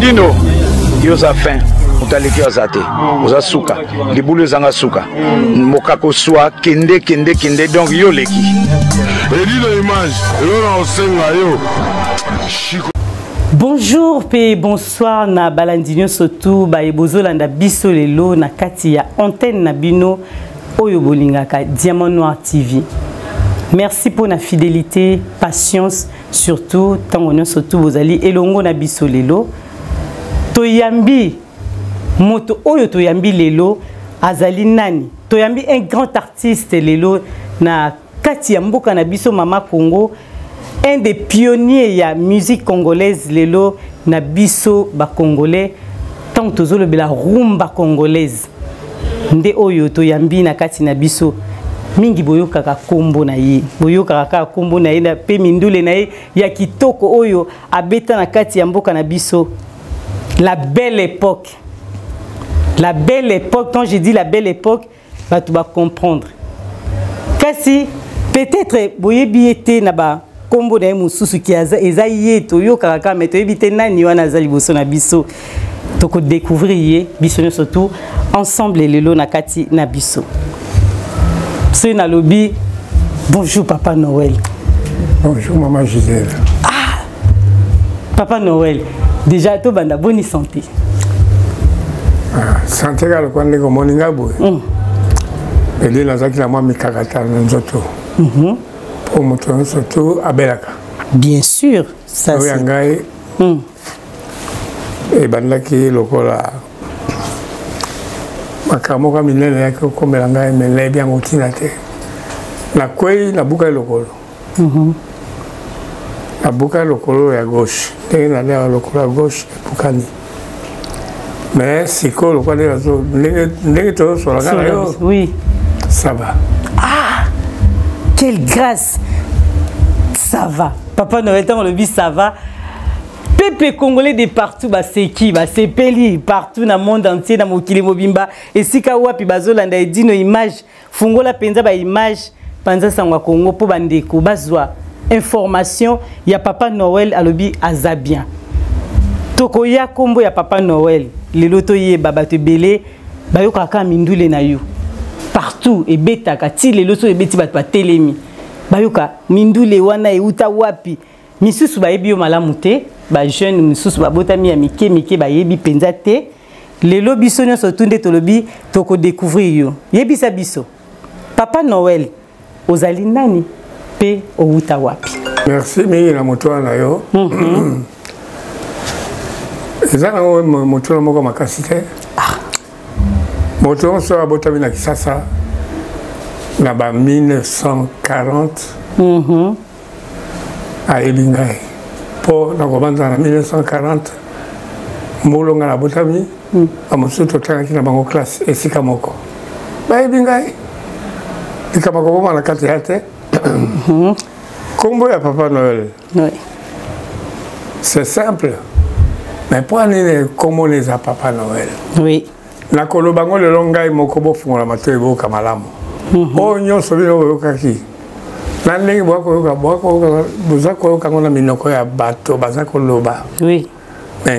Edino, yo oza fin, moto aleki yo aza te, oza suka, libulu ezanga suka, mokako swa, kende kende kende, donc yo oleki. Edino image, eloko na kosenga yo. Bonjour pe bonsoir na balandi nyonso tu baye bozolanda biso lelo na kati ya antenne na bino oyo bolingaka Diamant Noir TV. Merci pour la fidélité, patience, surtout ntango nyonso tu bozali elongo na biso lelo. Toyambi moto oyo toyambi lelo azali nani? Toyambi un grand artiste lelo na kati ya mboka na biso mama Congo, un des pionniers ya musique congolaise lelo na biso ba congolais. Tant tozolobela rumba congolaise nde oyo toyambi na kati na biso mingi boyokaka kombo na ye, boyokaka kaka kombo na ye na pe mindule na ye ya kitoko oyo abeta na kati ya mboka na biso. La belle époque, la belle époque, quand je dis la belle époque, bato ba comprendre. Kasi peut-être boyebi ye te na ba kombo na ye mosusu ki aza, eza ye toyokaka kaka, mais toyebi te nani wana aza liboso na biso. Toko découvrir ye biso nyonso tout ensemble lelo na kati na biso. Soki nalobi bonjour Papa Noël. Bonjour Maman Gisèle. Ah, Papa Noël, déjà tobanda bonne santé. Ah, santé kaka lokola ndenge omoni ngai boye. Eli nazalaki na mwa mikakatano na nzoto. Po moto nyonso tu abelaka. Bien sûr, ça Oyo ya c'est. ngai ebandaki lokola makambo moko ya minene eyaki kokomela ngai, me nayebi yango ntina te. Nakwei, nabukaki lokolo. Nabukaki lokolo ya gauche. Ndenge naliaka lokolo ya gauche ebukani. Mais sikoyo lokola ndenge nazo, ndenge, ndenge tozosolaka na yo, Oui. Ça va. Ah, quelle grâce. Ça va. Papa Noël, tant le ça va. Peuple congolais de partout, baseki, basepeli, partout dans le monde entier, dans mokili mobimba. Esika wapi bazolanda Edino image, fungola penza ba image, panza sangwa Congo po bandeko bazwa information ya Papa Noël alobi aza bien. Tokoya kombo ya Papa Noël, lelo toyeba bato ebele bayokaka mindule na yo. Partout ebetaka ti lelo so ebeti bato batelemi. Bayoka mindule wana euta wapi? Misusu bayebi yo malamu te, ba jeune misusu babotami ya mike mike bayebi penza te. Lelo biso nyonso tu nde tolobi toko découvrir yo. Yebisa biso Papa Noël ozali nani pe owuta wapi? Merci mingi na moto wana yo. Eza nango moto moko makasi te. Moto nyonso abotami na Kisasa na ba 1940. Ayebi ngai po nakobanda na 1940 mbula ngai nabotami, bamosusu totangaki na bango classe esika moko, bayebi ngai likambo akoboma na kati ya te. Kombo ya Papa Noël, c'est simple, mais mpo nini kombo na eza Papa Noël? Nakoloba ngo lelo ngai moko, bofungola matoyi boyoka malamu. Oyo nyonso bino boyokaki na ndenge boza koyoka ngo na minoko ya bato baza koloba. Mais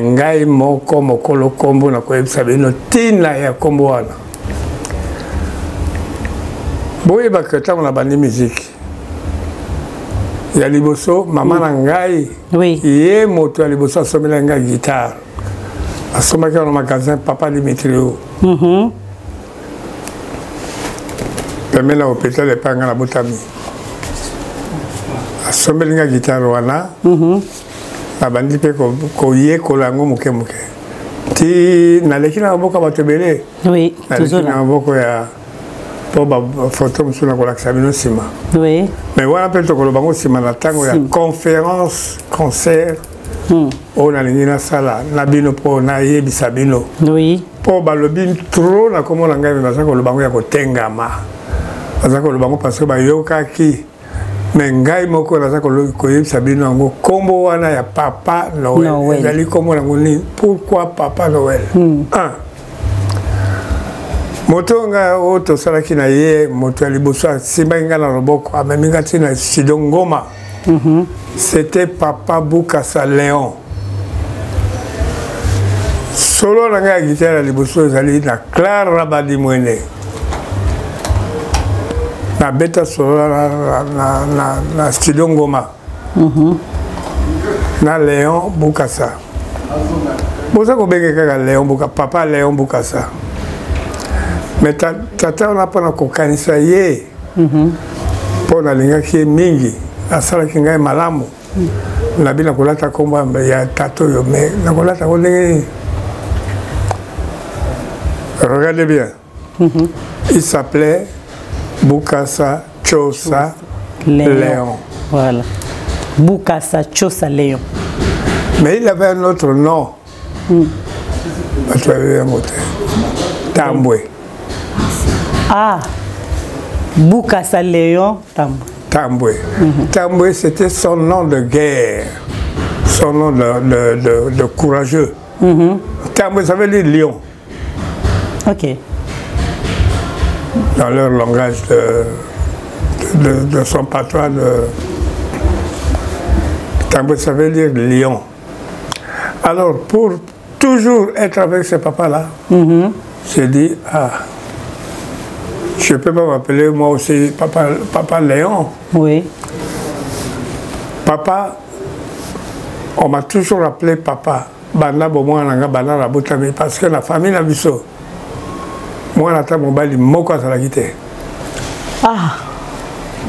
ngai moko mokolo kombo nakoyebisa bino ntina ya kombo wana. Boyebaka ntango nabandi miziki ya liboso, mama na ngai, ye moto ya liboso asomelaki ngai guitare. Asombaki wana magasin Papa Dimitrio. Pembeni na hôpital epai ngai nabotami. Asombeli ngai guitare wana. Nabandi mpe koyekola yango moke moke. Ti naleki na maboko ya bato ebele. Naleki na maboko ya po ba photo mosusu nakolakisa bino nsima. Mais wana mpe tokoloba yango nsima na ntango ya conférence concert oyo nalingi nasala na bino mpo nayebisa bino. Mpo balobi trop na kombo na ngai, me baza koloba yango ya kotengama. Baza koloba yango parce que bayokaki. Mais ngai moko naza koyebisa bino yango kombo wana ya Papa Noël. Noël. Ezali kombo nango nini? Pourquoi Papa Noël? Un. Moto nga oyo tosalaki na ye, moto ya liboso asimbaki nga na loboko, amemi nga ti na studio Ngoma. C'était Papa Bukasa Léon. Solo na ngai ya guitare ya liboso ezali na Clara Badimwene. Nabeta solo na, na, na, na, na studio Ngoma. Na Léon Bukasa. Boza kobenge kaka Léon Buka, papa Léon Bukasa. Mais tata wana mpona kokanisa ye mpo nalingaki ye mingi, asalaki ngai malamu. Nabi nakolata nkombo ya tata oyo, mais nakolata yango ndenge nini? Regardez bien. Il s'appelait Bukasa Chosa Léon. Léon. Voilà. Bukasa Chosa Léon. Mais il avait un autre nom. Bato bayebi yango te. Tambwe. Ah. Bukasa Léon Tambwe. Tambwe. Tambwe, c'était son nom de guerre, son nom de courageux. Tambwe, ça veut dire lion. Ok. Dans leur langage de son patois, de Tambwe, ça veut dire lion. Alors, pour toujours être avec ce papa-là, j'ai dit, ah, je peux pas m'appeler moi aussi papa, papa Léon. Oui. Papa, on m'a toujours appelé papa. Banda bomwana nga banda na botami parce que la famille na biso mwana ata mobali moko azalaki te. Ah.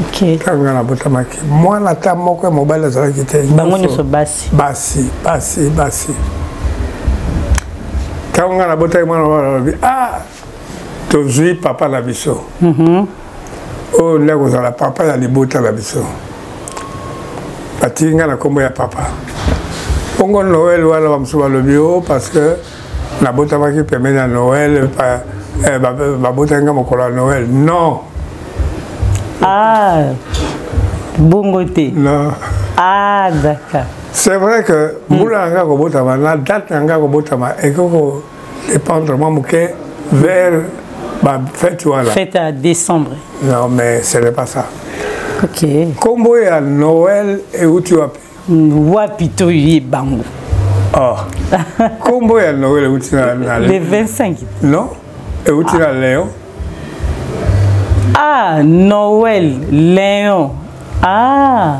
Ok. Ntango nga nabotamaki mwana ata moko ya mobali azalaki te. Bango nyonso basi. Basi, basi, basi. Ntango nga nabotaki mwana mobali alobi, ah, tozwi papa na biso. Oyo nde akozala papa ya libota na biso. Batiki nga na nkombo ya papa. Bongo Noël wana bamosusu balobi o parce que nabotamaki pembeni ya Noël, babotaki nga mokolo ya Noël. Non. Ah, bongo te. Non. Ah, d'accord. C'est vrai que mbula na nga kobotama na date na nga kobotama ekoki kodépendre mwa moke vers ba fête wana. Fête à décembre. Non, mais ce n'est pas ça. Ok. Kombo ya Noël euti wapi? Wapi toyebi bango. Oh. Kombo ya Noël euti na Le 25. Non, euti na Léon. Ah, Noël, Léon. Ah.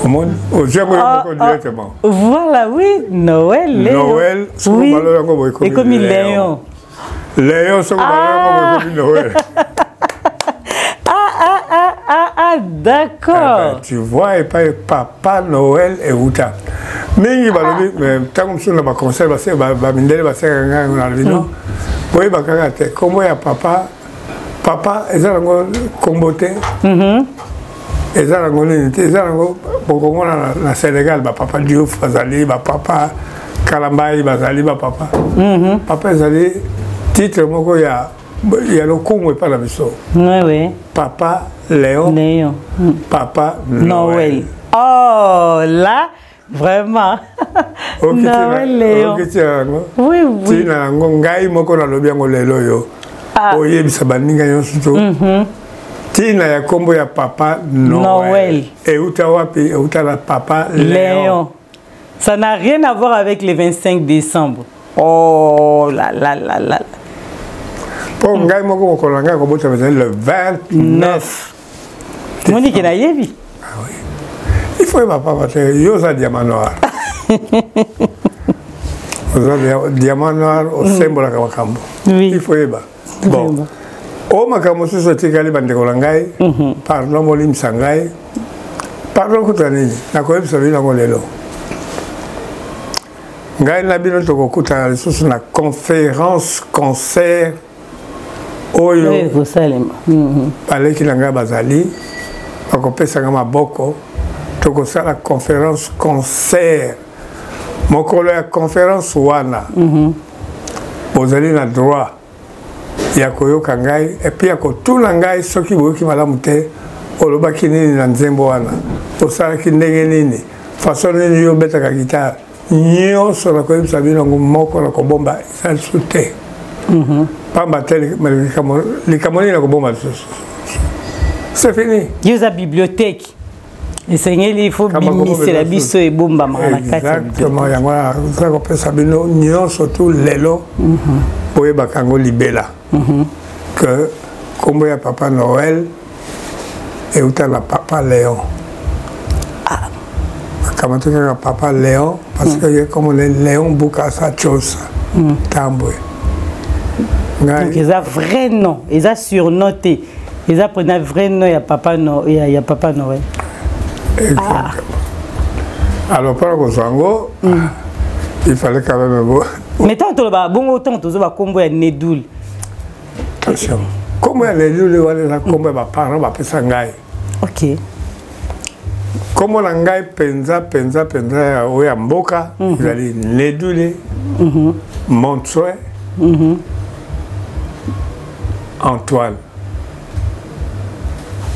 Omoni, ozwi yango yo moko directement. Voilà, oui, Noël, Léon. Noël, soki balola yango boye ekomi Léon. Léon, soki balola yango boye ekomi Noël. Ah, ah, ah, ah, ah, d'accord. Eh ben, tu vois, epai papa Noël euta. Mingi balobi, mais ntango mosusu na baconseil bamindele basekaka ngai nalobi non. Boyeba kaka te, kombo ya papa, papa eza nango kombo te. Eza nango nini te, eza nango bokomona na Sénégal bapapa Diouf bazali, bapapa Kalambai bazali, bapapa. Papa ezali titre moko ya lokumu epai na biso. Oui, oui. Papa Léon, Léon. Papa Noël. Noël. Oh là, vraiment. Noël Léon. Okiti yango. Oui, oui. Tina yango ngai moko nalobi yango lelo yo. Ah. Oyebisa baninga nyonso to. Tina ya kombo ya papa Noël. Noël. Euta wapi? Euta na papa Léon. Léon. Ça n'a rien à voir avec le 25 décembre. Oh là là là là. Po ngai moko mokolo na ngai kobotama ezali le 29. Monique nayebi. Ah oui. Il faut yeba papa te yo oza diamant noir. Oza diamant noir osembolaka makambo. Oui. Il faut yeba. Bon. O makambo mosusu etikali bandeko na ngai, pardon bolimbisa ngai. Pardon kuta nini? Nakoyebisa bino yango lelo. Ngai na bino tokokutana lisusu na conférence concert oyo ekosalema. Baleki na ngai bazali bakopesanga maboko, tokosala conférence concert. Mokolo ya conférence wana, bozali na droit ya koyoka ngai et puis ya kotuna ngai soki boyoki malamu te, olobaki nini na nzembo wana, osalaki ndenge nini, façon nini yo obetaka guitare, nyonso nakoyebisa bino yango moko na kobomba eza lisusu te. Pamba te likambo nini na kobomba lisusu, c'est fini. Yo oza bibliothèque. Esengeli il faut bimisela biso ebombamaka na kati. Exactement, yango wana kopesa bino nyonso tu lelo boyebaka yango libela que nkombo ya Papa Noël euta na Papa Léon. Ah. Bakamati kaka Papa Léon parce que ye comme le Léon Bukasa Chosa Tambwe. Donc eza vrai nom, eza surnom te, eza mpena vrai nom ya Papa, no, ya Papa Noël. Exactement. Ah. Alors mpona kozwa yango, il fallait quand même bo Mais ntango toloba bongo, ntango tozoba nkombo ya Nedul. Attention, nkombo ya Nedul wana eza nkombo ya baparent bapesa ngai. Ok. Nkombo na ngai mpenza mpenza mpenza oyo ya mboka ezali Nedule Montswe Antoine.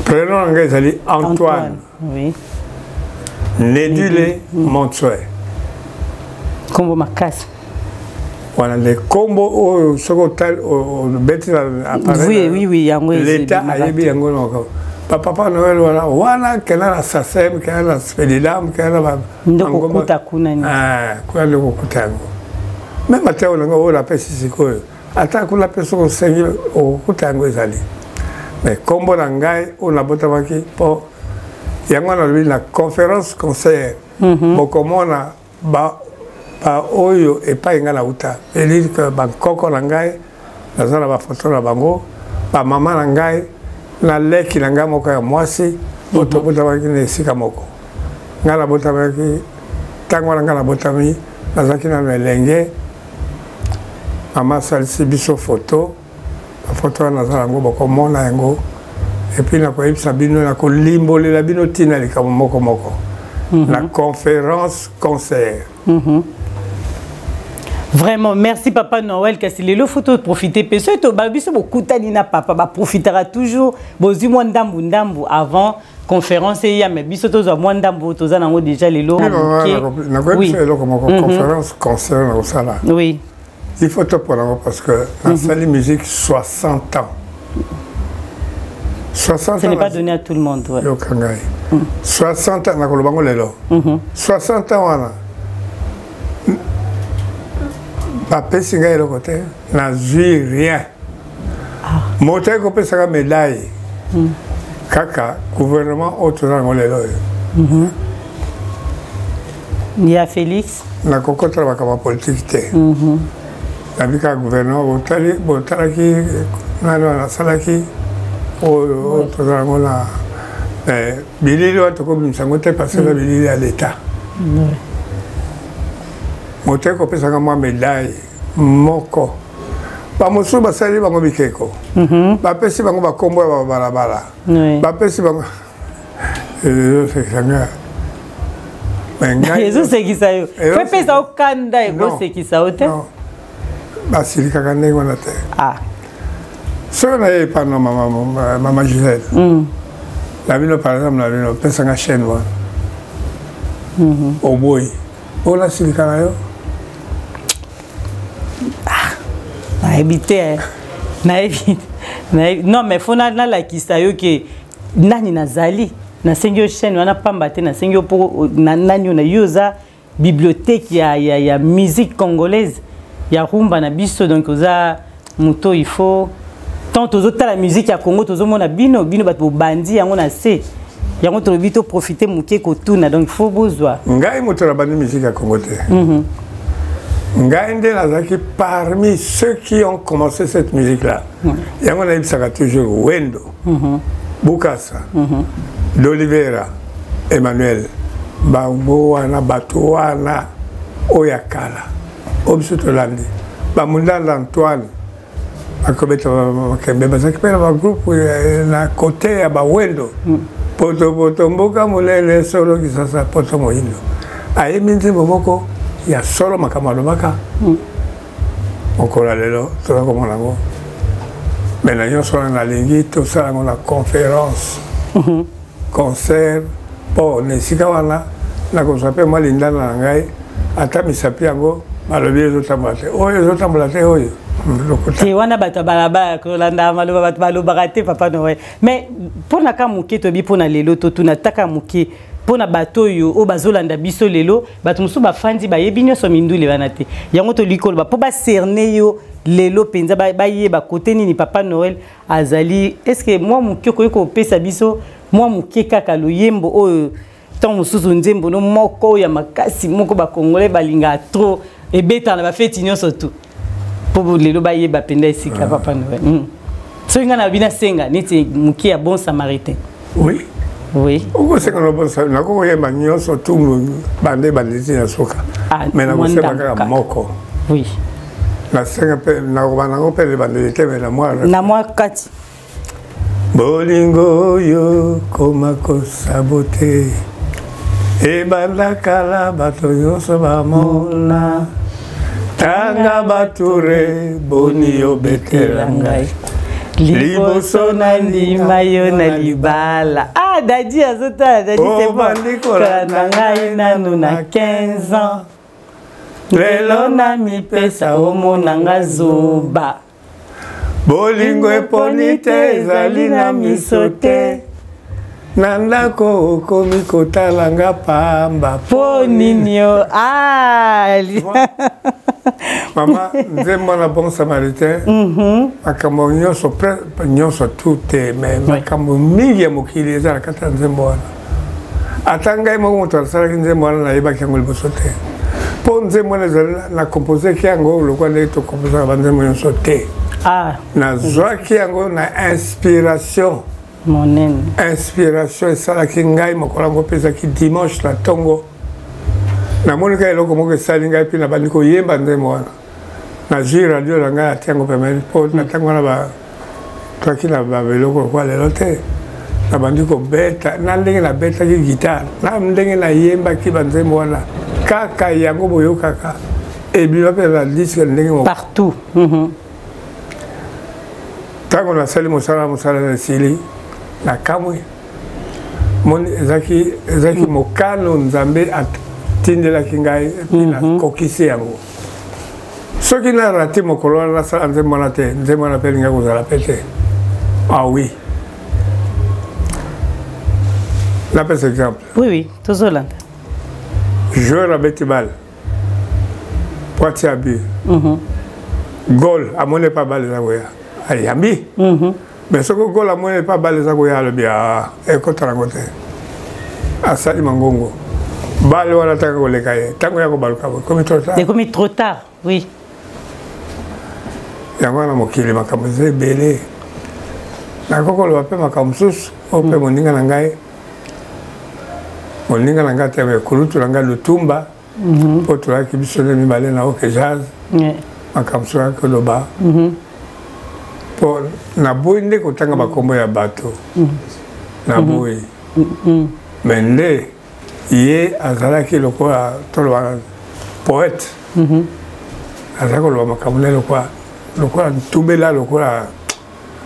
Prénom na ngai ezali Antoine. Oui. Nedule Montswe. Nkombo makasi. Wana nde nkombo oyo soki otali, obeti na appareil, oui, yango. L'état ayebi yango noko bapapa Noël wana. Wana kenda na SACEM, kenda na SPEDILAM, kenda na nde kokuta kuna. Ni kuna nde kokuta yango. Même ata oyo nango oyo napesi sikoyo, ata kuna mpe soki osengi, okokuta yango ezali. Mais nkombo na ngai oyo nabotamaki, mpo yango wana nalobi na conférence concert, bokomona ba oyo epai ngai nauta, elili ke bankoko na ngai, naza na bafoto na bango, bamama na ngai na leki na ngai moko ya mwasi oyo tobotamaki na esika moko. Ngai nabotamaki, ntango wana ngai nabotami, nazalaki nano elenge. Mama asalisi biso foto, bafoto wana naza yango, bokomona yango. Et puis nakoyebisa bino, nakolimbolela bino ntina likambo moko moko na conférence concert. Vraiment, merci Papa Noël. Kasi lelo faut profiter pe soki to ba biso bokutani na papa, ba profitera toujours bozwi mwa ndambu ndambu avant conférence eya, mais biso tozwa mwa ndambu toza nango déjà lelo. Nakoyebisa eloko moko, conférence concert nakosala, il faut topona yango parce que nasali musique 60 ans. 60. Ce n'est pas donné à tout le monde. Ouais. Yoka ngai, 60 ans, nakoloba ngo lelo, 60 ans wana bapesi ngai eloko te, nazwi rien. Moto ayeki kopesaka médaille kaka gouvernement oyo toza nango lelo oyo. Ya Félix. Nakokotala makambo ya politike te. Nabi kaka gouvernement botalaki nani wana asalaki oyo toza nango na bilili wana, tokobimisa yango te parce eza bilili ya l'État. Moto ayeki kopesaka mwa médaille moko, bamosusu basali bango bikeko, bapesi bango bakombo ya babalabala, bapesi bango. Ezosekisa nga. Ezosekisa yo, fo epesa okanda, ekosekisa yo te. Basilikaka ndenge wana te. Soki naye epa na mama Gisele na bino, par exemple, na bino, opesanga chaîne wana, oboyi, oyo nasilika na yo. Nayebi te, nayebi. Non, mais fo nalakisa yo ke nani nazali. Nasengi yo chaîne wana pamba te, nasengi yo mpo nani oyo na yo oza bibliothèque ya musique congolaise, ya rumba na biso. Donc oza moto, il faut tant tozotala musique ya Congo, tozomona bino, bino bato bobandi yango na se yango, tolobi toprofite moke kotuna, donc faut bozwa. Ngai moto nabandi musique ya Congo te. Ngai nde nazalaki parmi ceux qui ont commencé cette musique là. Yango nayebisaka toujours Wendo, Bukasa, d'Olivera Emmanuel, bango wana, bato wana oyo ya kala oyo biso tolandi, bamundanda Antoine bakobeta makembe, bazalaki mpe na bagroupe na kote ya bawendo. Potopoto mboka monene solo Kisasa poto moyindo, ayembi nzembo moko ya solo, makambo alobaka mokolo ya lelo toza komona yango. Me na nyonso wana nalingi tosala yango na conférence concert, mpo na esika wana nakozwa mpe mwa lindana na ngai, ata misapi yango balobi ezotambola te, oyo ezotambola te, oyo. Te wana bato ya balabala kolanda maloba bato balobaka te, Papa Noël. Mais mpo na ka moke, toyebi mpo na lelo totuna taka moke. Mpo na bato oyo oyo bazolanda biso lelo, bato mosusu bafandi bayebi nyonso mindule wana te. Yango tolingi koloba mpo bacerne yo lelo mpenza, bayeba kote nini Papa Noël azali. Est ce que mwa moke okoki kopesa biso mwa moke kaka loyembo oyo, ntango mosusu nzembo no moko oyo ya makasi moko bakongolais balingaka trop, ebetaka na bafeti nyonso tu, mpo lelo bayeba mpenza esika Papa Noël? Soki ngai na bino asenga neti moke ya Bon Samaritain. Oui. Oui. Okosenga na Bon Samaritain, nakokoyemba nyonso tu bande bandeti na suka, mais nakosenga kaka moko. Oui. Nasenga mpe nakoba nango mpe ebandeli te, mais na mwa na mwa kati. Bolingo oyo koma kosabote, ebanda kala, bato nyonso bamona. Tanga bature boni obetela ngai liboso na ndima yo na libala. Ah, Dadi azotala, Dadi, c'est bon. Kolanda ngai nanu na 15 ans, lelo na mipesa omona nga zoba. Bolingo eponi te, ezali na miso te. Na ndako okomi kotala nga pamba. Mpo nini yo? Ah! Mama, nzembo na Bon Samaritain, makambo nyonso, nyonso tu te, mais makambo mingi ya mokili eza na kati ya nzembo wana. Ata ngai moko moto asalaki nzembo wana, nayebaki yango liboso te, mpo nzembo wana ezali na composeki yango lokola ndenge tokomposaka banzembo nyonso te. Nazwaki yango na inspiration. Monene. Inspiration esalaki ngai mokolo yango mpe ezalaki dimanche na ntongo. Namoni kaka eloko moko esali ngai mpe nabandi koyemba nzembo wana. Nazwi radio na ngai, atia yango pembeni, mpo na ntango wana twaki na babiloko lokola lelo te. Nabandi kobeta na ndenge nabetaki guitare, na ndenge nayembaki banzembo wana, kaka yango boyokaka ebima mpe na disque ndenge moko. Partout. Ntango nasali mosala, mosala na esili, nakamwe. Moni ezalaki mokano Nzambe atindelaki ngai mpe nakokisi yango. Soki narate mokolo wana, nasala nzembo wana te, nzembo wana mpe elingi kozala mpe te. Ah oui, napesa exemple. Oui, tozolanda. Joueur abeti balle po atia but, goal amoni epa balle eza koya, ayambi. Mais soki goal amoni epa balle eza koya, alobi ekota nango te, asali mangongo, balle wana taka koleka ye. Ntango ya kobaluka boye, ekomi trop tard. Ekomi trop tard, oui. Yango wana mokili makambo eza ebele. Nakoki koloba mpe makambo mosusu oyo mpe moninga na ngai, moninga na ngai te, kulutu na ngai Lutumba, mpo tozalaki biso nde mibale na OK Jazz. Makambo mosusu ayaki koloba, mpo naboyi nde kotanga bakombo ya bato, naboyi. Mais nde ye azalaki lokola toloba poète, azalaki koloba makambo nde lokola ntubela, lokola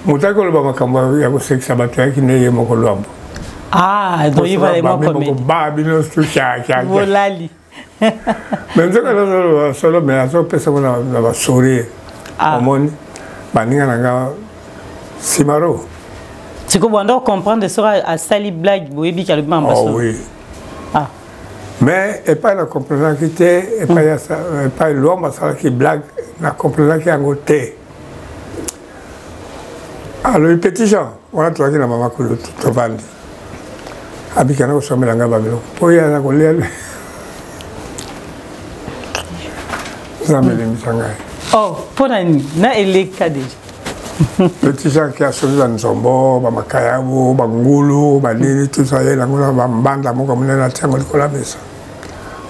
moto aki koloba makambo ya kosekisa bato. Ayaki nde ye moko Lwambo. Ah, donc il va moko ba bino su bolali. Mais nzoka nazoloba solo, mais azopesa ngo na basourire. Omoni baninga na nga Simaro. Sikoyo bwanda comprendre soki asali blague, boyebi alobi mambo. Oh, oui. Ah. Mais epai na comprenaki te, epai epai Lwambo asalaki blague, na comprenaki yango te. Alobi: "Petit Jean." Wana tozalaki na mama kulutu, tovandi. Abika na kosomela ngai babiloko mpo ye aza kolia. Nzambe elembisa ngai. Oh, mpo na nini na eleka déjà? Petit Jean ki asombi banzombo, bamakayabu, bangulu, banini, tout ça. Ye nango na bambanda moko monene, atiango likolo ya mesa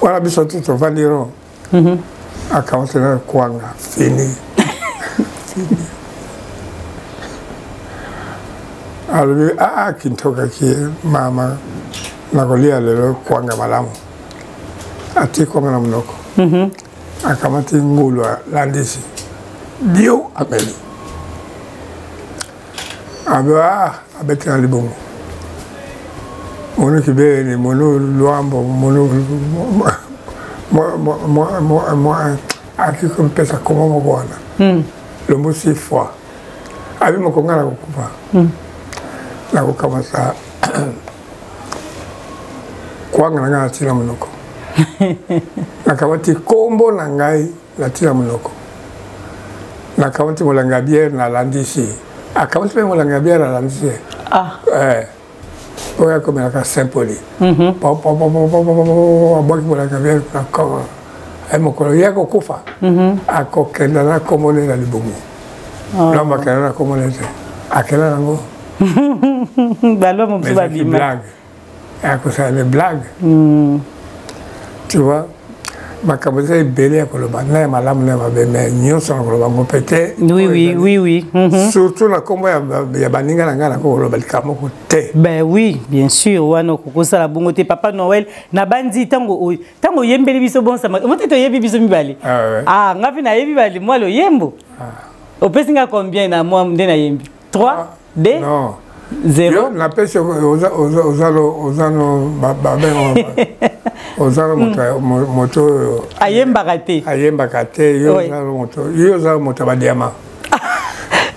wana. Biso tu tovandi ro, akamati na kwanga, fini fini. Alobi: "Aa, kintokaki mama, nakolia lelo kwanga malamu." Atie kwanga na monoko, akamati ngulu, alandisi bio, ameli. Abe a abeti na libongo mono kibeni mono Lwambo mono aki kompesa koma moko wana lombosi fois. Abi moko nga nakokufa, nakokamata. Kwanga na ngai natii na monoko. Nakamati kombo na ngai natii na monoko. Nakamati molangi ya biere nalandisi. Akamati mpe molangi ya biere alandisi ye. Ah. Eh. Oyo akomelaka Saint Poli. Abwaki molangi ya biere na koma. Aye mokolo ye akokufa. Akokenda na kombo na libumu. Lomba akenda na kombo na ye te. Akenda nango. Balwa mosusu babima. Blague. Akosala les blagues. Tu vois? Makambo eza ebele ya koloba na ya malamu na ya mabe, mais nyonso na koloba ngo mpe te. Oui. Surtout na nkombo ya baninga na ngai, nakokoloba likambo moko te. Ben oui, bien sûr, wana okokosala bongo te, Papa Noël. Na bandi ntango ntango oyembeli biso bonsama omo te, toyebi biso mibale. Ah, ah, nga mpe nayebi bali mwa loyembo. Opesi nga combien na mwa nde nayembi? 3, 2, non. 0. Napesi oza no babengo oza no moto oyo ayembaka te. Ayembaka te. Yo oza moto ya badiama.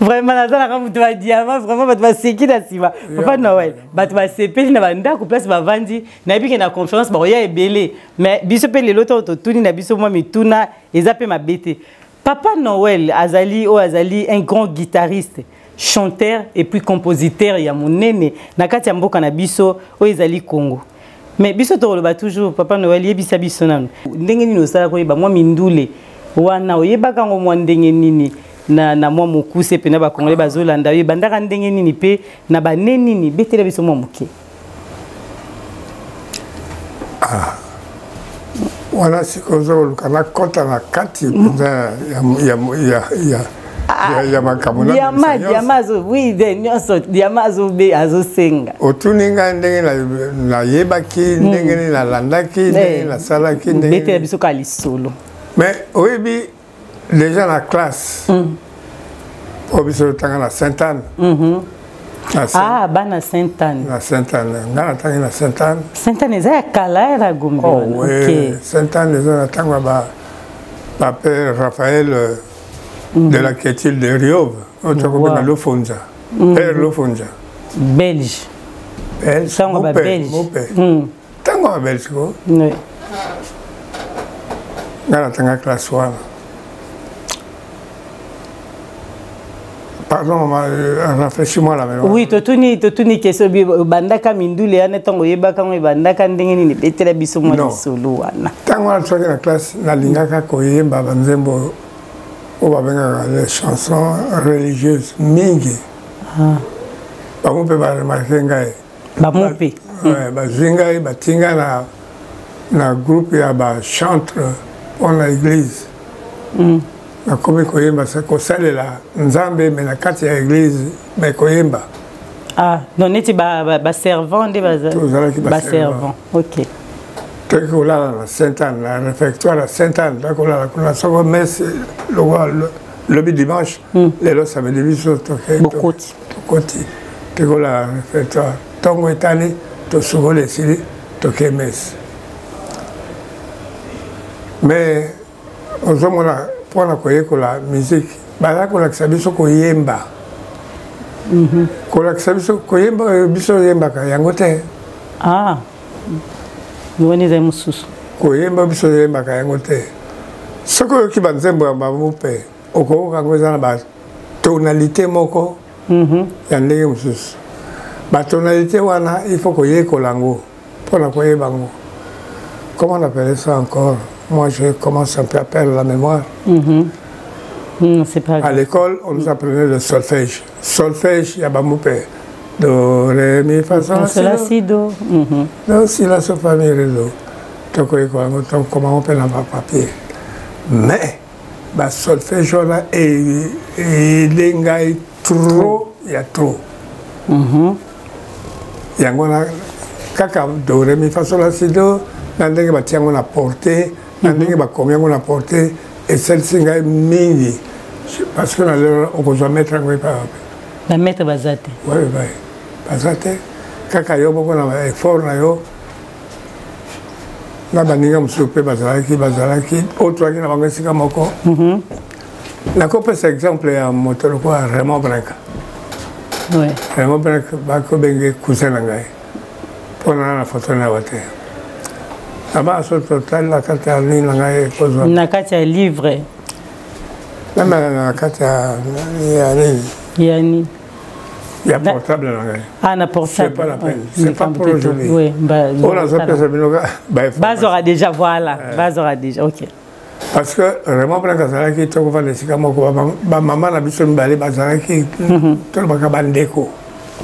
Vraiment, nazalaka moto ya diamant. Vraiment, bato baseki na nsima. Papa Noël, bato basepeli na bandako place bavandi. Nayebi ke na conférence bakoya ebele, mais biso mpe lelo ntango totuni na biso mwa mituna, eza mpe mabe te. Papa Noël azali oyo azali un grand guitariste, chanteur et puis compositeur ya monene na kati ya mboka na biso oyo ezali Congo. Mais biso tokoloba toujours, Papa Noël, yebisa biso nanu ndenge nini osala koyeba mwa mindule wana. Oyebaka yango mwa ndenge nini na mwa mokuse mpe na Bakongole bazolanda yo? Ebandaka ndenge nini mpe na bane nini? Betela biso mwa moke. Ah. Wana sikoyo oza koluka nakɔta na kati mpenza ya makambo. Diama, diama azo, oui, de nyonso diama azobe azosenga. Otuni ngai ndenge nayebaki, ndenge nini nalandaki, ndenge nasalaki, ndenge Betela biso kaka lisolo. Mais oyebi, déjà na classe oyo biso totanga na Sainte Anne. Ah, bana Sainte Anne. Na Sainte Anne, ngai natangi na Sainte Anne. Sainte Anne eza ya kala, ya na Gombe. Oh, oui. Sainte Anne eza na ntango ya bapère Raphaël de la Quétile de Riove, oyo tokobenga Lofonza, père Lofonza. Belge. Belge. Ntango Babelge. Ntango ya Babelge ko. Ngai natanga classe wana. Pardon maman, rafraîchis-moi la mémoire. Oui, totuni question: ebandaka mindule wana, ntango oyebaka yango, ebandaka ndenge nini? Betela biso mwa lisolo wana. Ntango wana tozalaki na classe, nalingaka koyemba banzembo oyo babengaka les chansons religieuses mingi. Bango mpe baremarquer ngai. Bango mpe. Bazwi ngai, batii ngai na groupe ya bachantre mpona église. Nakomi koyemba, kosalela Nzambe, mais na kati ya église, mais koyemba. Ah non, neti baservant nde. Tozalaki. Baservant, ok. Toki kolala na Sainte Anne, na réfectoire ya Sainte Anne. Toki kolala kuna soko messe lokola lobi dimanche, lelo samedi, biso Bokoti. Tokoti, toki kolala na réfectoire. Ntongo etali, tosukoli, esili, toke messe. Mais ozomona, mpona koyekola musique, baza kolakisa biso koyemba, kolakisa biso koyemba oyo biso oyembaka yango te. Ah, wana ezali mosusu. Koyemba biso oyembaka yango te. Soki oyoki banzembo ya bango mpe, okoyoka yango eza na batonalité moko ya ndenge mosusu. Batonalité wana, il faut koyekola yango mpona koyeba yango. Comment on appelait ça encore? Moi, je commence un peu à perdre la mémoire. C'est pas À l'école, on nous apprenait le solfège. Solfège ya bamupe: do, ré, mi, fa, sol, la si, do. Do, si, la, sol, fa, mi, ré, do. Tokoyekola yango, tokoma yango mpe na bapapier. Mais basolfège wana eaider ngai trop ya trop. Yango wana kaka do, ré, mi, fa, sol, la, si, do, na ndenge batia yango na porte, na ndenge bakomi yango na porte, esalisi ngai mingi, parce que na lelo okozwa maître yango epai wapi? Bamaître baza te. Oui, baza te. Kaka yo moko na effort na yo, na baninga mosusu mpe bazalaki oyo tozalaki na bango esika moko. Nakopesa exemple ya moto lokola Raymond Brinka. Raymond Brinka, bakobenge cousin na ngai mpo na foto na yawa te. Na bana so totali na kati ya nini na ngai ekozwa. Na kati ya livre. Namela na kati ya nini. Ya nini? Ya portable na ngai. Ah, na portable. C'est pas la peine. C'est pas pour aujourd'hui. Oui, bah, on a ça bino ba Bazora déjà voilà, bazora déjà. OK. Parce que Raymond Blanc azalaki tokovanda esika moko bamama na biso mibale bazalaki tolobaka bandeko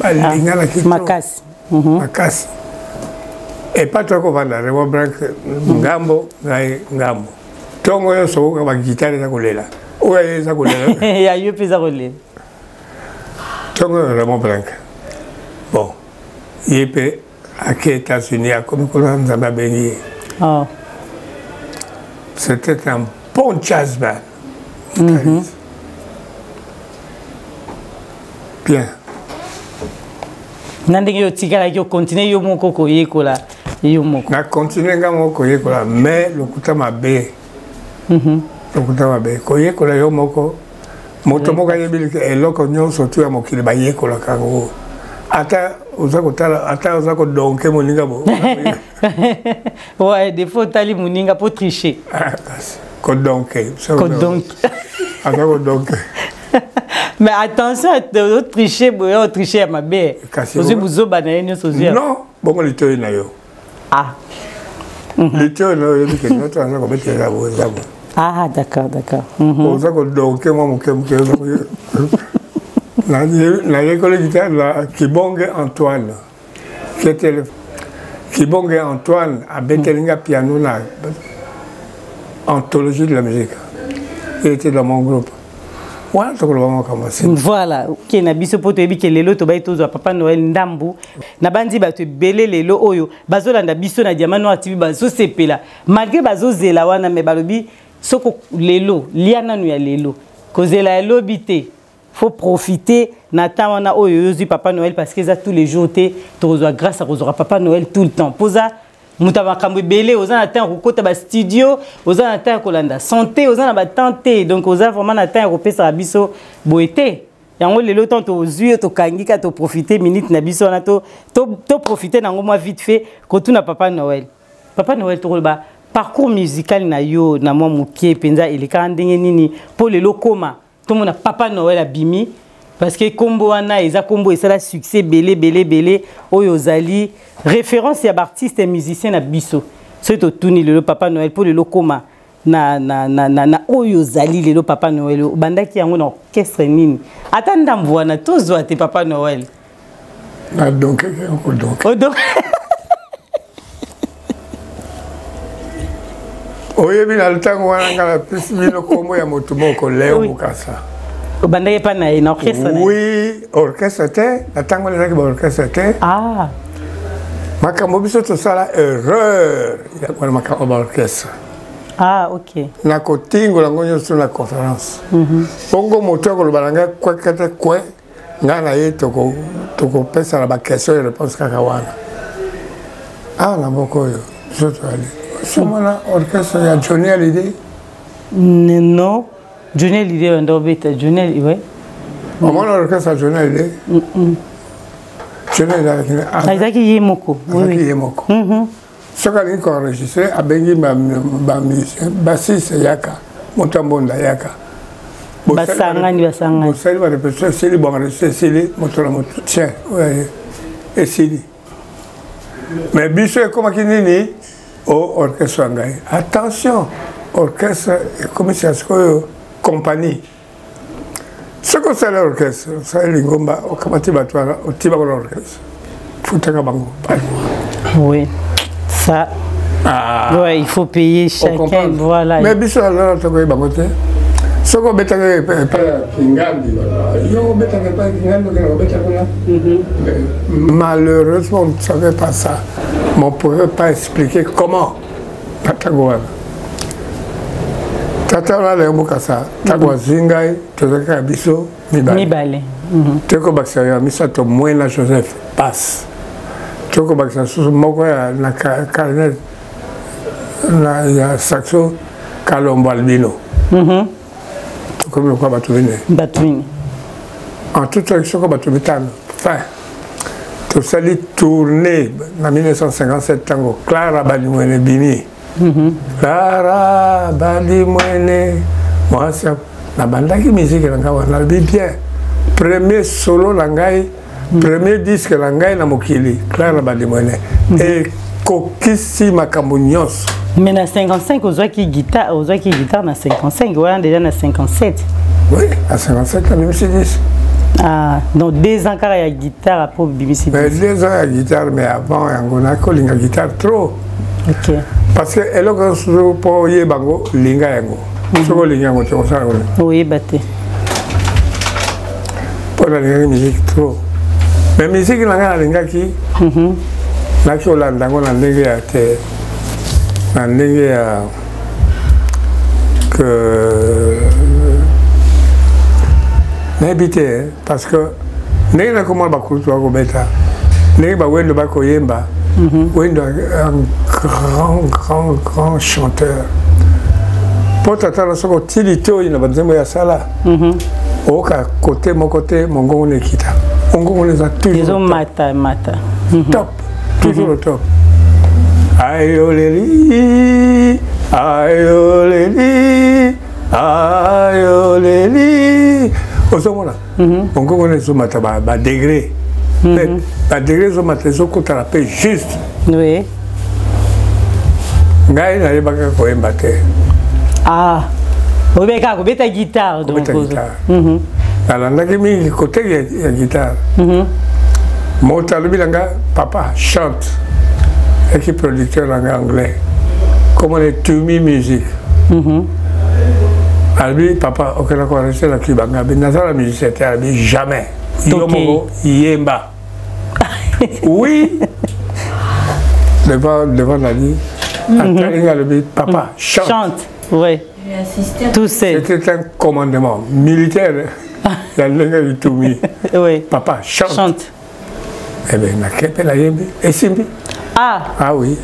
balinganaki makasi makasi epa tokovanda Raymond Blanc ngambo ngai ngambo ntongo nyonso okoka bagitare eza kolela oyo aye eza kolela ya yo mpe eza kolela ntongo oyo Raymond Blanc bon ye mpe ake États-Unis akomi kuna Nzambe abengi ye. Oh. C'était un bon jazzman. Bien. Na ndenge otikalaki okontinue yo moko koyekola yo moko. Na continue nga moko koyekola mais lokuta mabe. Lokuta mabe koyekola yo moko moto moko ayebi eloko nyonso tu ya mokili bayekolaka yango ata oza kotala ata oza kodonke moninga bo ouais des fois otali moninga po tricher. Ah, kasi kodonke kodonke ata kodonke. Mais attention otriche boye otriche ya mabe ozwi buzoba na ye nyonso ozwi. Non bongo litoi na yo. Ah. Litoi na yo oyebi ke nyonso aza kobetela boye eza boye. Ah, d'accord, d'accord. Oza kodonke mwa moke moke. Nayekoli guitare na Kibonge Antoine qui était le Kibonge Antoine abeteli nga piano na anthologie de la musique. Il était dans mon groupe. Wana tokoloba makambo asi. Voilà, ke na biso mpo toyebi ke lelo tobai tozwa Papa Noël ndambu na bandi bato ebele lelo oyo bazolanda biso na Diamant Noir TV bazosepela malgré bazozela wana me balobi soko lelo lia nanu ya lelo kozela ya lobi te faut profiter na temps wana oyo ozwi Papa Noël parce que eza tous les jours te tokozwa grâce à kozwaka Papa Noël tout le temps mpoza moto ya makambo ebele oza na temps ya kokota bastudio oza na temps ya kolanda santé oza na batemps te donc oza vraiment na temps ya kopesaka biso boye te yango lelo tant tozwi yo tokangi ka toprofite minute na biso wana toprofite nango mwa vite fait kotuna Papa Noël. Papa Noël tokoloba parcours musical na yo na mwa moke mpenza elekaka ndenge nini mpo lelo koma tomona Papa Noël abimi parce que kombo wana eza kombo esala succès ebele ebele ebele oyo ozali référence ya baartiste ya musicien na biso soki totuni lelo Papa Noël mpo lelo koma na, na, na, na, na oyo ozali lelo Papa Noël obandaki yango na orchestre nini ata ndambo wana tozwa te Papa Noël. Nadonkeke okodonke oyebi na ntango wana ngai napesi bino nkombo ya motu moko Leo Bukasa. Obandaki epa na ye na orchestre na ye? Oui, orchestre te na ntango wana ezalaki baorchestre te. Ah. Makambo biso tosala erreur wana makambo baorchestre. Ah, ok. Nakotingola yango nyonso na conférence. Bongo moto akoloba na ngai kwekete kwe ngai na ye tokopesana baquestion ya réponse kaka wana awa na mboka oyo biso toyali osomona orchestre ya Johnny Hallyday. Non, Johnny Hallyday banda obeta Johnny, ouais. Omona orchestre ya Johnny Hallyday? Johnny Hallyday azalaki ye moko. Azalaki ye moko. Soki alingi koenregistre abengi bamusicien basise yaka moto ya mbonda yaka. Basangani basangani. Bosali barépétition esili boenregistre esili moto na moto tien esili. Mais biso ekomaki nini o orchestre ya ngai attention orchestre ekomisi sikoyo compagnie. Soki osali orchestre osali lingomba okamati bato wana otii bango na orchestre futaka bango par mois. Oui, ça. Ah. Ouais, il faut payer chacun, voilà. Mais biso alala tokoyeba bango te soki obetaka epai ya Kingambi yo obetaka epai ya Kingambi okenda kobeta kuna. Malheureusement on ne savait pas ça mais on pouvait pas expliquer comment na ntango wana tata wana Leo Bokasa ntango azwi ngai tozalaki kaka biso mibale tokobakisa ya misato Mwena Joseph passe tokobakisa susu moko ya na clarinette na ya saxo Kalombo Albino. Tokomi lokola bato mine bato mine en tout soko bato mitano fin. Tosali tournée na 1957 ntango Clara Balimwene ebimi. Clara Balimwene mwasi nabandaki miziki na ngai wana, nalobi bien, premier solo na ngai, premier disque na ngai na mokili, Clara Balimwene ekokisi makambo nyonso. Mais na 55 ozwaki guitare, ozwaki guitare na 55 wana, déjà na 57? Oui, na 57 nabimisi disque. Ah, donc 2 ans kaka ya guitare apo bimisi? Mais 2 ans ya guitare, mais avant yango nakolinga guitare trop. Parce que eloko nyonso, mpo oyeba yango, linga yango. Soki olingi yango te, kosala yango Oyeba te. Mpo nalingaki musique trop, mais musique na ngai nalingaki, naki kolanda yango na ndenge ya te, na ndenge ya que nayebi te, parce que ndenge nakomona bakulutu bakobeta, ndenge bawendo bakoyemba. Wendo, un grand, grand, grand chanteur, mpo tata na soki otili te oyo na banzembo ya sala, oyoka kote moko te mongongo na ekita, mongongo na eza toujours Ezomata mata. Top, toujours au top. Ayoleli, ayoleli, ayoleli, ozomona mongongo na ezomata badegré, badegré ezomata, ezokutana mpe juste. Ngai nayebaka koyemba te. Ah, oyebaki kaka kobeta guitare donc? Kobeta guitare. Nalandaki mingi kote ya guitare. Moto alobi na nga: "Papa, chante." Eki producteur na nga anglais, komona Tumi Music, alobi: "Papa, okenda koenregistrer na Cuba." Nga abi: "Nazala musicien te." Alobi: "Jamais, yo moko yemba." Oui, devant nani, atali nga, alobi: "Papa, chante." Chante, oui. Tout seul. C'était un commandement militaire ya ndenge bitumi. "Papa, chante." Chante. Eh ben, nake mpe nayembi, esimbi. Ah. Ah oui.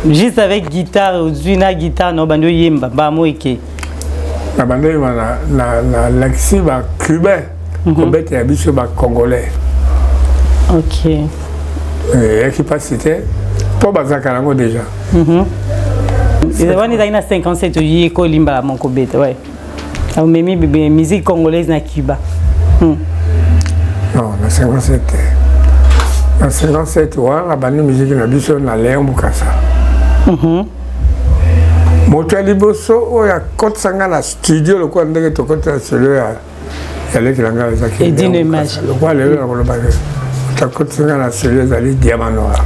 Juste avec guitare, ozwi na guitare na obandi oyemba bamo eke? Na bandi oyemba, nalakisi bacubain kobeta ya biso bacongolais. Eyaki mpasi te mpo bazalaka nango déjà. Wana ezalaki na 57, oye kolimba moko beta, ouais, omemi musique congolaise na Cuba. Non, na 57 te. Na 57 wana nabandi musique na biso na Léon Bukasa. Moto ya liboso oyo akotisa nga na studio lokola ndenge tokotisa na studio ya leki na ngai ezaki lokola lelo na kolobaka, moto akotisa nga na studio ezali Diamant Noir.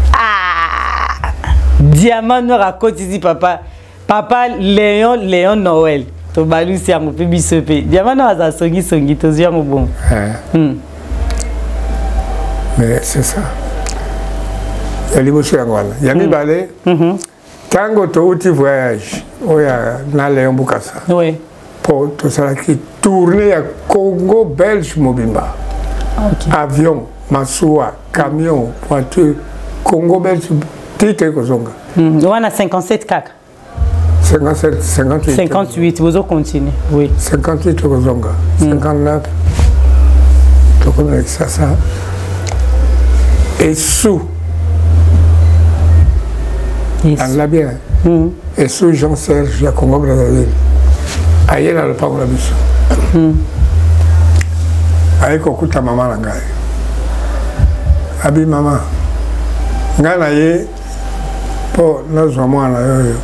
Diamant Noir akotisi papa Léon, Léon Noël. Tobalusi yango mpe biso mpe Diamant Noir aza songisongi, tozwi yango bongo. Mais c'est ça ya liboso yango wana. Ya mibale, ntango touti voyage oyo na Léon Bukasa, mpo tosalaki tournée ya Congo belge mobimba, avion, masuwa, camion, voiture, Congo belge ti toyi kozonga. Wana 57 kaka? 57, 58. 58, bozo continue, oui. 58 tokozonga, 59 tokomi na Kisasa. Esu alala bien, esu Jean Serge ya Congo Brazzaville aye na lopango na biso, aye kokuta mama na ngai. Abi: "Mama, ngai na ye mpo nazwa mwana oyo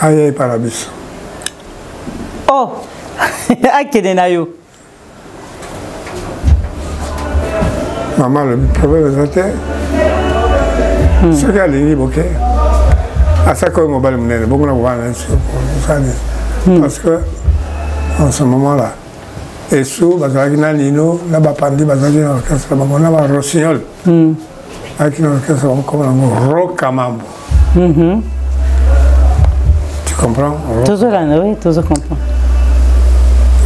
aya epa na biso." Oh, akende na yo? Mama alobi: "Problème eza te, soki alingi boke." Asaki oyo mobali monene bongo na kobana na biso, parce que en ce moment là esu bazalaki na Nino na bapandi, bazalaki na orchestre bango na barossignol, bazalaki na orchestre bango koma nango Rokamambo. Tu comprends? Tozolanda, oui, tozo comprendre.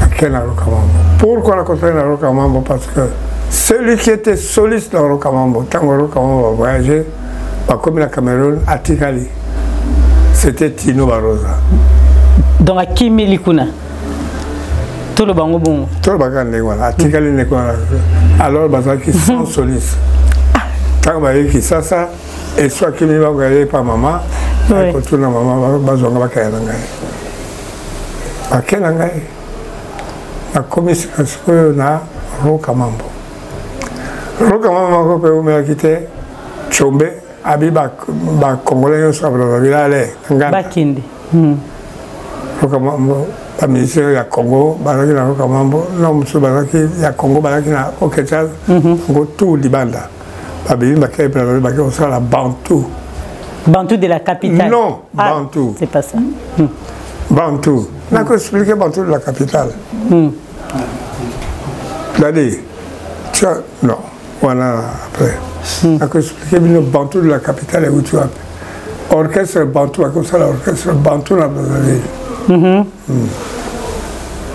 Ake na Rokamambo. Pourquoi nakotaki na Rokamambo? Parce que celui qui était soliste dans Rokamambo, ntango Rokamambo bavoyage, bakomi na Cameroun, atikali, c'était Tino Barosa. Donc akimeli kuna? Toloba yango bongo. Toloba kaka ndenge wana, atikali ndenge wana. Alors bazalaki sans soliste. Ntango baye Kisasa, eswaki mibango ya ye pa mama, kotuna mama bazwanga bakaya na ngai. Bake na ngai. Nakomi sika sikoyo na Roka Mambo. Roka Mambo moko mpe eumelaki te, Tshombe abi bacongolais nyonso ya Brazzaville ale nganda bakende. Roka Mambo, bamusicien ya Congo bazalaki na Roka Mambo, na mosusu bazalaki ya Congo bazalaki na OK Jazz, yango tout libanda babimi, bakei Brazzaville, bakei kosala Bantu. Bantu de la capitale? Non. Ah, Bantu. C'est pas ça. Bantu. Nako expliquer Bantu de la capitale. Dadi, tu as... Non, voilà après. Nako expliquer bino Bantu de la capitale euti wapi. Orchestre Bantu, akosala orchestre Bantu na Brazzaville.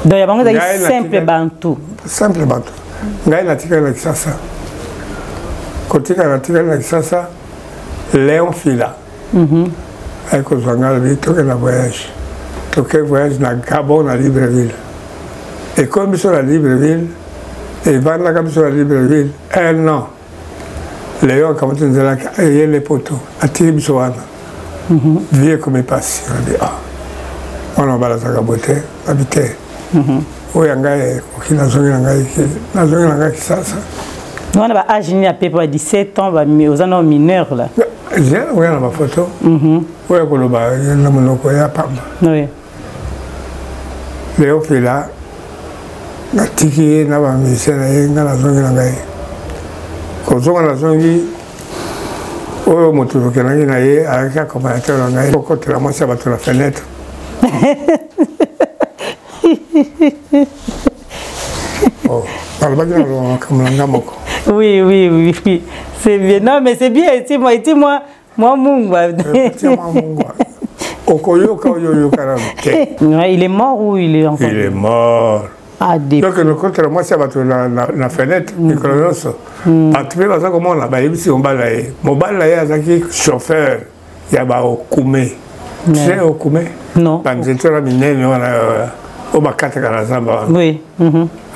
Donc ya bango ezalaki simple Bantu. Simple Bantu. Ngai natikali na Kisasa. Kotika natikali na Kisasa, Léon Fila aye kozwa ngai, alobi toke na voyage. Toke voyage na Gabon, na Libreville. Ekomi biso na Libreville, evandaka biso na Libreville un an. Léon akamati nzela, eyele poto, atiki biso wana. Vie ekomi mpasi. Alobi: "Ah, mwana mobali azalaka boye te." Abi te, oyo ya ngai ekoki, nazongi na ngai, nazongi na ngai Kisasa. Wana ba âge nini? Apepe ba 17 ans, oza nao mineur là. Oya na bafoto oyo koloba na monoko ya pamba. Leo Fela natiki ye na bamusicien na ye, ngai nazongi na ngai. Kozonga nazongi, oyo moto tokendaki na ye ayaki accompagnateur na ngai, kokotela mwasi ya bato na fenêtre. Oh, balobaki na loba makambo na nga moko. Oui, c'est bien. Non, mais c'est bien. Eti moi, eti moi, moi, mungwa. Tia mwa mungwa, okoyoka oyo oyoka nano te. Ouais, il est mort ou il est encore? Il est mort. Ah, des... Donc lokotela mwasi ya bato na fenêtre mikolo nyonso, bato mpe baza komona. Bayebisi mobali na ye. Mobali na ye azalaki chauffeur ya baokume. Tu sais okume? Non. Banzete wana minene wana oyo bakataka na zamba wana.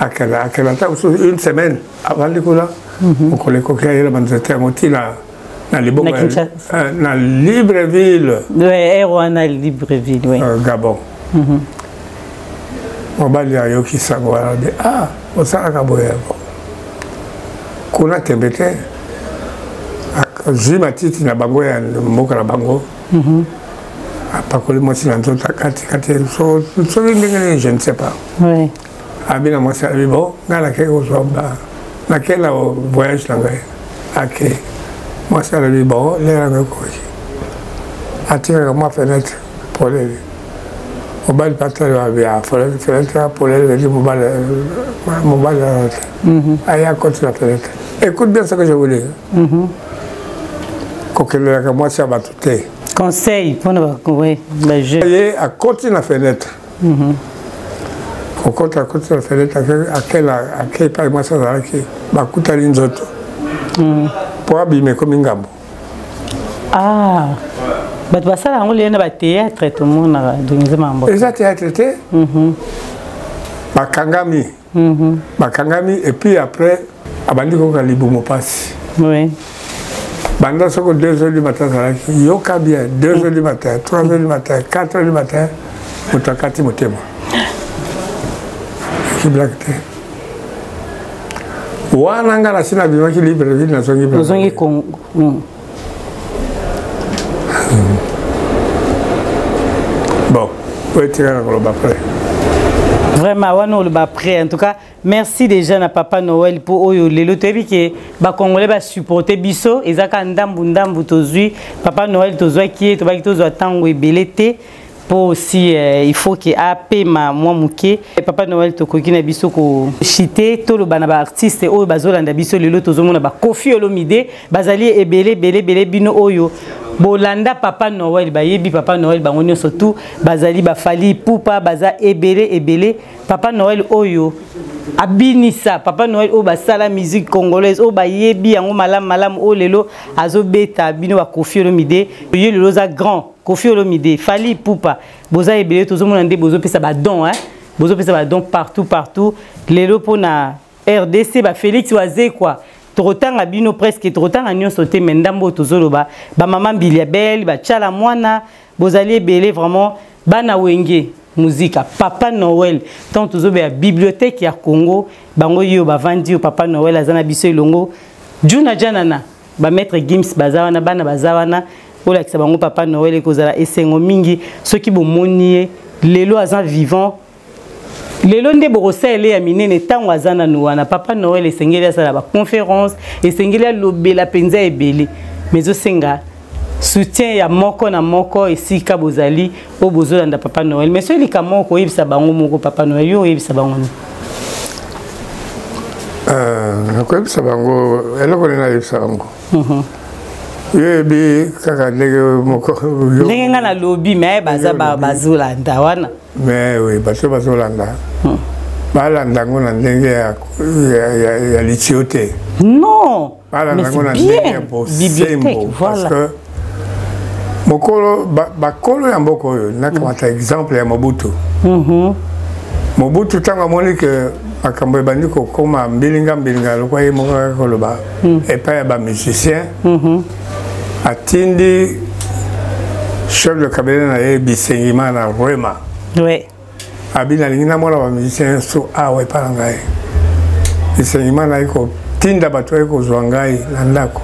Akenda, akenda ata mosusu une semaine, avandi kuna. Mokolo ekoki, ayela banzete yango ntina na libongo Na Kinshasa. Na Libreville. Ouais, air wana Libreville, oui. Gabon. Mobali ayoki sango wana de: "Ah, osalaka boye yango kuna." Tembe te, azwi matiti na bango ya mboka na bango, apakoli mwasi na nzoto, akati kati soki ndenge nini, je ne sais pas. Abi na mwasi, abi: "Bon, ngai nakei kozwa ba, nakei na voyage na ngai." Ake, mwasi alobi: "Bon, lere yango ekoki." Atikaka mwa fenêtre polele. Mobali mpe atali, abi: "Ah, fenêtre ya polele veli." Mobali, mobali wana te aye akoti na fenêtre. Écoute bien ce que je vous dis: kokelelaka mwasi ya bato te. Conseil mpona ba, ouais, ba jeu. Ye akoti na fenêtre, kokota, akoti na fenêtre, akela, akei epai mwasi azalaki, bakutani nzoto. Mpo abima, ekomi ngambo. Ah, bato basala yango lelo na bathéâtre, tomonaka, donc eza makambo. Eza théâtre te. Bakangami, bakangami, et puis après abandi koyoka libumu mpasi. Banda soko 2 heures du matin azalaki, yoka bien, 2 heures du matin, 3 heures du matin, 4 heures du matin, moto akati motema. Eki blague te wana. Nga nasi nabimaki Libreville, nazongi. Ozongi Congo. Bon, oyo etikala koloba après. Vraiment, wana oloba après. En tout cas, merci déjà na papa Noël mpo oyo lelo toyebi ke bacongolais basupporte biso. Eza kaka ndambu ndambu tozwi papa Noël, tozwaki ye, tobaki tozwa ntango ebele te mpo aussi il faut ke apema mwa moke. Papa Noël, tokoki na biso koshite, toloba na baartiste oyo bazolanda biso lelo. Tozomona bakofi Olomide bazali ebele ebele ebele. Bino oyo bolanda papa Noël, bayebi papa Noël bango nyonso tu bazali, baFally Ipupa baza ebele ebele. Papa Noël oyo abinisa, papa Noël oyo basala musique congolaise oyo bayebi yango malamu malamu, oyo lelo azobeta bino, bakofi Olomide ye lelo oza grand. Kofi Olomide, Fally Ipupa, boza ebele. Tozomona nde bozopesa badon, hein? Bozopesa ba don partout partout. Lelo pona RDC ba Félix Wazekwa tokotanga bino presque tokotanga nyonso te me ndambo tozoloba ba mama Mbilia Belle ba Tshala Mwana bozali ebele vraiment bana wenge muzika papa Noël tant tozobeya bibliothèque ya Congo bango yo bavandi yo papa Noël aza na biso elongo Juna Janana ba maître Gims baza wana bana baza wana olakisa bango papa Noël ekozala esengo mingi soki bomoni ye lelo aza vivant lelo nde bokosalela ya minene ntango aza nanu wana papa noel esengeli asala baconférence esengeli alobela mpenza ebele mais ezosenga soutien ya moko na moko esika bozali oyo bozolanda papa noel mais soki likambo moko koyebisa bango moko papa noel yo oyebisa bango nini euh, nakoyebisa bango eloko nini nayebisa bango mhm. yoyebi kaka ndenge moko ndenge ngai nalobi me baza bazolanda wana mais oui bato bazolanda hmm. balanda yango na ndenge ya, ya, ya, ya litio te non balanda yango na ndenge ya bosembo parce que mokolo bakolo ya mboka oyo nakamata mm. exemple ya mobutu mm -hmm. mobutu ntango amoni ke makambo ebandi kokoma mbilinga mbilinga lokwa ye moko kaka koloba mm. epai ya bamusicien mm -hmm. atindi chef de cabinet na ye bisengimana rwema oui. abi nalingi namona bamusicien nyonso awa epai na ngai bisengimana aye kotinda bato aye kozwa ngai na ndako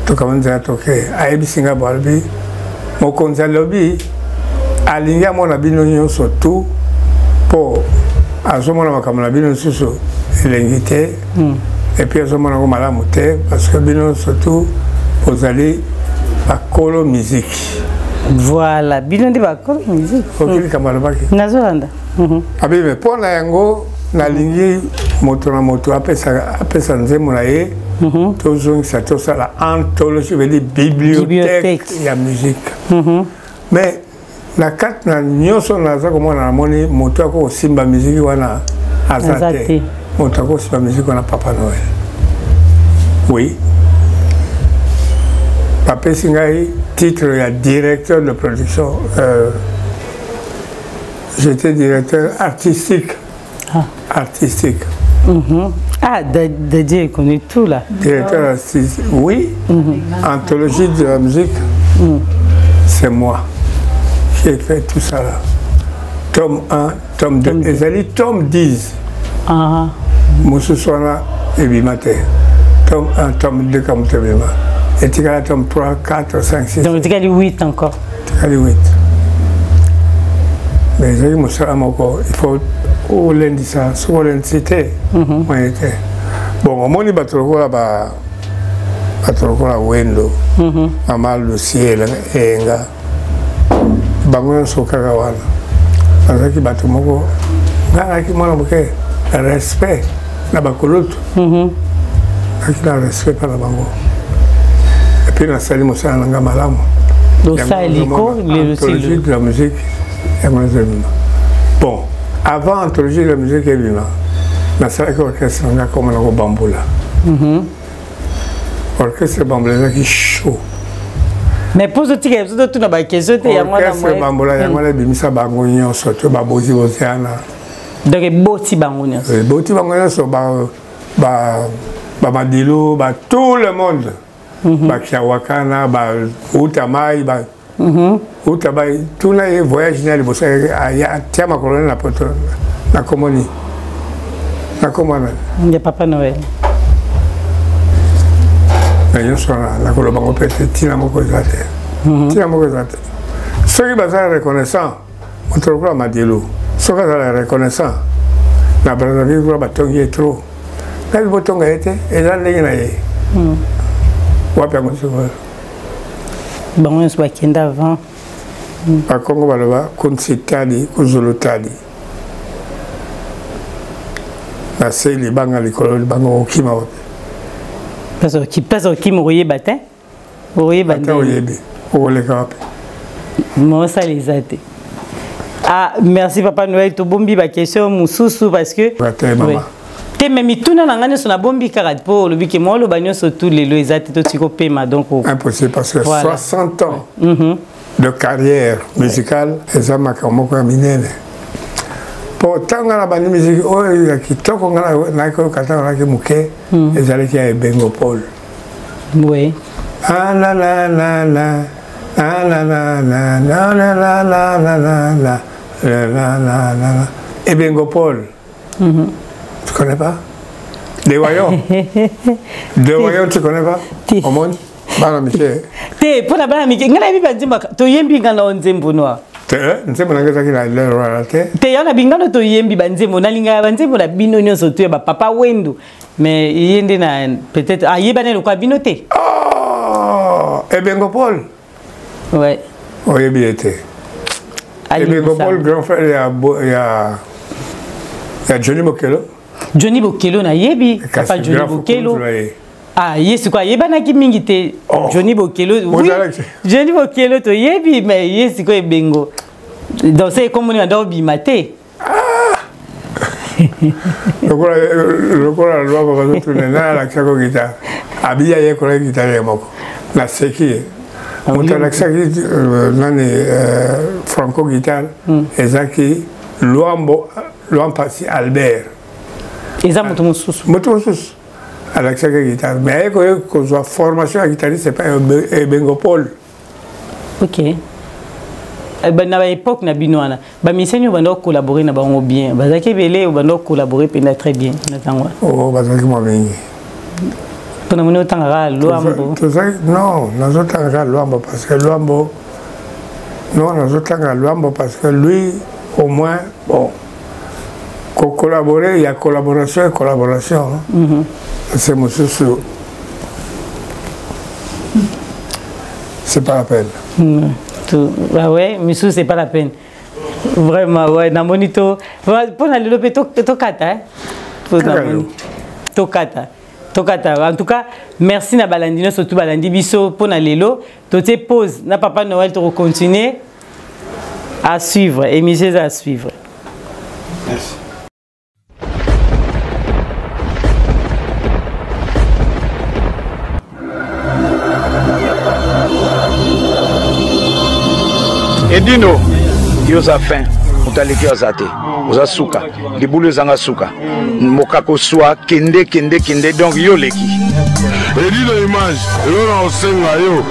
tokama nzela toke ayebisi ngai bo alobi mokonzi alobi alingi amona bino nyonso tu mpo azomona makambo na bino lisusu elengi te mm. epuis azomona yango malamu te parce que bino surtout bozali bakolo miziki voilà bino nde bakolo miziki oki hmm. likambo alobaki nazolanda mhm. abi me mpo na yango nalingi moto na moto apesa, apesa nzembo na ye mhm. tozongisa tosala anthologie vedi bibliothèque ya musique mhm. mais na kati na nyonso naza komona namoni moto ako kosimba miziki wana aza te moto ako kosimba miziki wana papa noel oui bapesi ngai titre ya directeur de production euh, j'étais directeur artistique ah. artistique mm -hmm. Ah, Dadier connaît tout là. Directeur artistique, oui. Mm -hmm. Anthologie de la musique, mm. c'est moi qui ai fait tout ça là. Tome 1, tome 2. Tome Ezali tome 10. Ah. Mosusu wana ebima te. Tome 1, tome 2 comme ebima. Etikala tome 3, 4, 5, 6. Donc etikali 8 encore. Etikali 8. Mais ezali mosala moko, il faut olendisa soki olendisi te mhm. moye te bon omoni bato lokola ba bato lokola wendo mhm. mama lucie eyenga bango nyonso kaka wana bazalaki bato moko ngai nazalaki mwana moke respect na bakulutu mhm. nazalaki na respect mpa na bango epuis nasali mosala na ngai malamu anthologie de la musique yango ezobima bon avant anthologie de la musique ebima nasalaki orchestre na ngai koma na kobambula mhm. Orchestre Bambola ezalaki chaud. Mais mpo ozotika biso totuna baquestion te yango orchestre Bambola yango wana ebimisa bango nyonso to babozi boziana. Donc eboti bango nyonso. Eboti bango nyonso ba ba ba Madilu ba tout le monde. Mm -hmm. Ba Kiawakana ba Utamai ba Mhm. uta ba tuna ye voyage na liboso atia makolo na poto na komoni na komona ya papa noel na nyonso wana nakoloba ngo mpe te ntina moko eza te mhm. ntina moko eza te soki baza reconnaissant moto lokola madilu soki azala reconnaissant na brazzaville kuna batongi ye trop nayebi botonga ye te eza ndenge na ye hmm. wapi yango sikoyo bango nyonso bakenda avant bakongo baloba kunsi tali kuzulu tali na se libanga likolo libanga okima wapi place okima okoyeba te okoyeba ata oyebi okoleka wapi mosala eza te ah merci papa noël tobombi baquestion mosusu parce que oui. te me mituna na ngai nyonso nabombi kaka mpo olobi ke mwa oloba nyonso tu lelo eza te totiki kopema donc impossible parce que voilà. 60 ans mm -hmm. de carrière musicale eza makambo moko ya minene. Po ntango ngai nabandi miziki oyo ya kitoko, ngai nayaki koyoka ntango nayaki moke, ezalaki ya Ebengo Paul. Oui. Ah, la la la la, ah, la la la la la la la la la la la la la la, Ebengo Paul. Tu connais pas Des Wayons? Des Wayons, tu connais pas? Omoni bana mike te, mpo na bana mike, ngai nayebi banzembo toyembi. Ngai na nzembo noir. Te, nzembo na ngai ezalaki na lero wana te. Te, yango na bingano toyembi banzembo. Nalingaka banzembo na bino nyonso to ya bapapa Wendo, mais ye nde na peut-être ayebani lokola bino te. Oh, Ebengo Paul. Ouais. Oyebi ye te? Ebengo Paul, grand frère ya Johnny Bokelo. Johnny Bokelo nayebi, papa Johnny Bokelo. Ah, ye sikoyo ayebanaki mingi te. Oh. Johnny Bokelo, oui. Johnny Bokelo toyebi, mais ye sikoyo Ebengo, donc se ekomoni banda obima te. Lokola lwako bazotuna nani alakisako guitare, abiya ayekolaki guitare ye moko. Naseki ye. Moto alakisaki nani Franco guitare ezalaki Lwambo Lwampasi Albert. Eza moto mosusu. Moto mosusu alakisaki guitare, mais aye koye kozwa formation ya guitariste epai Ebengo Paul. Ok. Na baépoque na bino wana, bamusicien oyo banda kocollabore na bango bien bazalaki ebele, oyo banda kocollabore mpenza très bien na ntango wana? Oh, bazalaki mwa mingi. Mpo na moni otangaka Lwambo. Non, nazotangaka Lwambo parce que Lwambo, non, nazotanga Lwambo parce que lui au moins, bon, kocollabore ya collaboration et collaboration, c'est mosusu, c'est pas la peine. Ah ouais, misusu c'est pas la peine vraiment. Ouais, namoni to mpona lelo mpe tokata, tokata, tokata. En tout cas, merci na balandi nyonso tu balandi biso. Mpona lelo totie pause na papa Noël, tokocontinue à suivre émission eza à suivre. Merci. Edino, yo oza fin, moto aleki yo aza te. Oza suka, libulu ezanga suka, mokako swa. Kende, kende, kende, donc yo oleki. Edino image, elo na osenga yo.